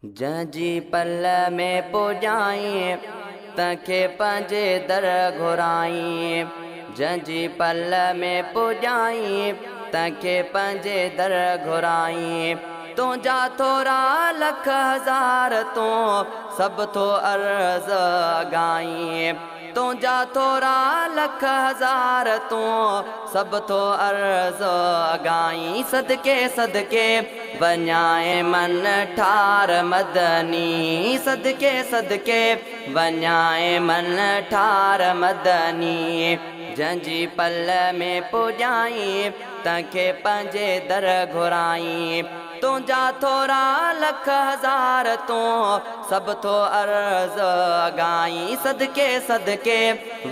جنهن جي پل ۾ پڄائين، تنهن کي پنهنجي در گهرائين. جنهن جي پل ۾ پڄائين، تنهن کي پنهنجي در گهرائين. تنهنجا ٿورا لک هزار تون سڀ ٿو عرض اگهائين. تنهنجا ٿورا لک هزار تون سڀ ٿو عرض اگهائين. صدقي صدقي وڃائين من ٺار مدني. صدقي صدقي وڃائين من ٺار مدني. جنهن جي پل ۾ پڄائين، تنهن کي پنهنجي در گهرائين. تنهنجا ٿورا لک هزار تون سڀ ٿو عرض اگهائين. صدقي صدقي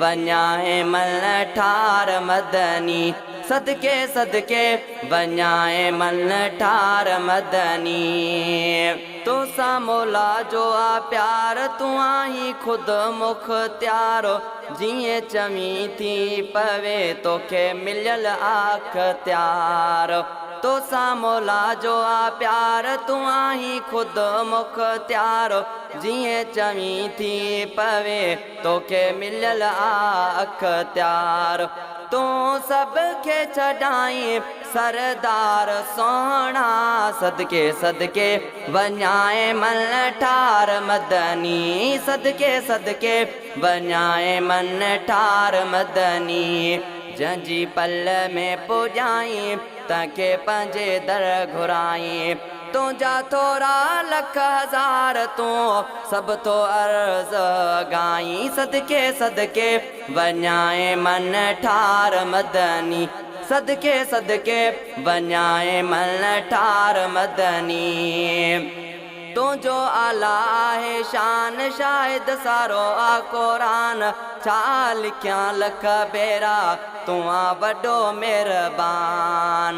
وڃائين من ٺار مدني. صدقي صدقي وڃائين من ٺار مدني. توسان مولا جو آ پيار، تون آهين خود مختيار. جيئن چوين ٿي پوي، توکي مليل آ اختيار. توسان مولا جو آ پيار، تون آهين خود مختيار. جيئن چوين ٿي پوي، توکي مليل آ اختيار. تون سڀ کي ڇڏائين سردار سهڻا. صدقي صدقي وڃائين من ٺار مدني. صدقي صدقي وڃائين من ٺار مدني. جنهن جي پل ۾ پڄائين، تنهن کي پنهنجي در گهرائين. تنهنجا ٿورا لک هزار تون سڀ ٿو عرض اگهائين. صدقي صدقي وڃائين من ٺار مدني. صدقي صدقي وڃائين من ٺار مدني. تنهنجو اعليٰ آهي شان، شاهد سارو آ قرآن. ڇا لکيان لک ڀيرا، تون آ وڏو مهربان.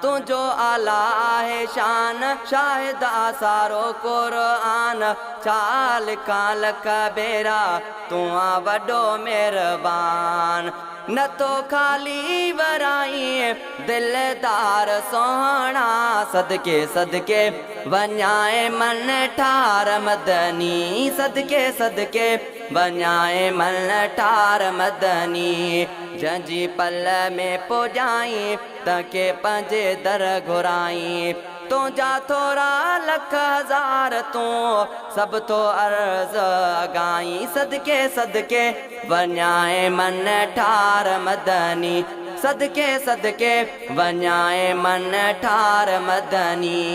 تنهنجو اعليٰ آهي شان، شاهد آ سارو قرآن. ڇا لکان لک ڀيرا، تون آ وڏو مهربان. نه ٿو خالي ورائين دلدار سهڻا. صدقي صدقي وڃائين من ٺار مدني. صدقي صدقي وڃائين من ٺار مدني. جنهن جي پل ۾ پڄائين، تنهن کي پنهنجي در گهرائين. تنهنجا ٿورا لک هزار تون سڀ ٿو عرض اگهائين. صدقي صدقي وڃائين من ٺار مدني. صدقي صدقي وڃائين من ٺار مدني.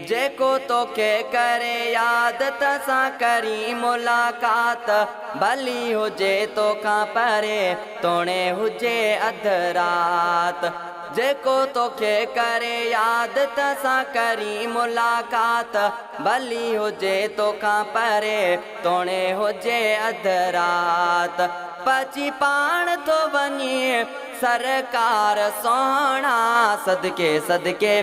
جيڪو توکي ڪري ياد، تنهن سان ڪرين ملاقات. ڀلي هجي توکان پري، توڻي هجي اڌ رات. جيڪو توکي ڪري ياد، تنهن سان ڪرين ملاقات. ڀلي هجي توکان پري، توڻي هجي اڌ رات. پهچي پاڻ ٿو وڃي سرڪار سهڻا. صدقي صدقي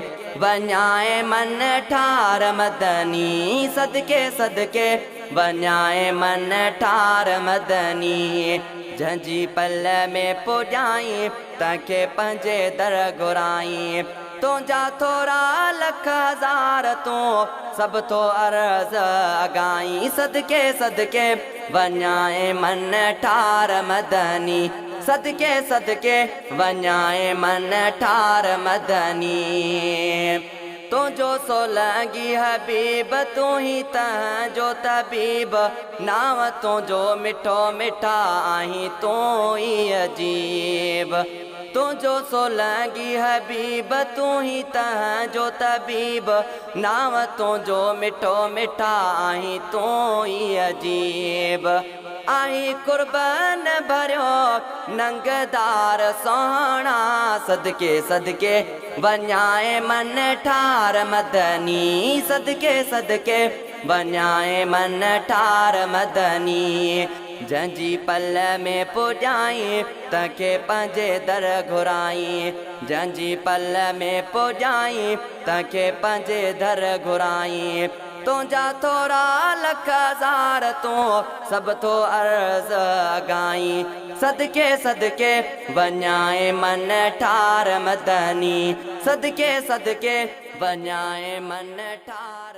وڃائين من ٺار مدني. صدقي صدقي وڃائين من ٺار مدني. جنهن جي پل ۾ پڄائين، تنهن کي پنهنجي در گهرائين. تنهنجا ٿورا لک هزار تون سڀ ٿو عرض اگهائين. صدقي صدقي وڃائين من ٺار مدني. صدقي صدقي وڃائين من ٺار مدني. تنهنجو سولنگي حبيب، تون ئي تنهن جو طبيب. نانء تنهنجو مٺو مٺا، آهين تون ئي عجيب. تنهنجو سولنگي حبيب، تون ئي تنهن جو طبيب. نانء تنهنجو مٺو مٺا، آهين تون ئي عجيب. آهين قربن ڀريو ننگدار سهڻا. صدقي صدقي وڃائين من ٺار مدني. صدقي صدقي وڃائين من ٺار مدني. جنهن جي پل ۾ پڄائين، تنهن کي پنهنجي در گهرائين. جنهن جي پل ۾ پڄائين، تنهن کي پنهنجي در گهرائين. تنهنجا ٿورا لک هزار تون سڀ ٿو عرض اگهائين. صدقي صدقي وڃائين من ٺار مدني. صدقي صدقي وڃائي من ٺار.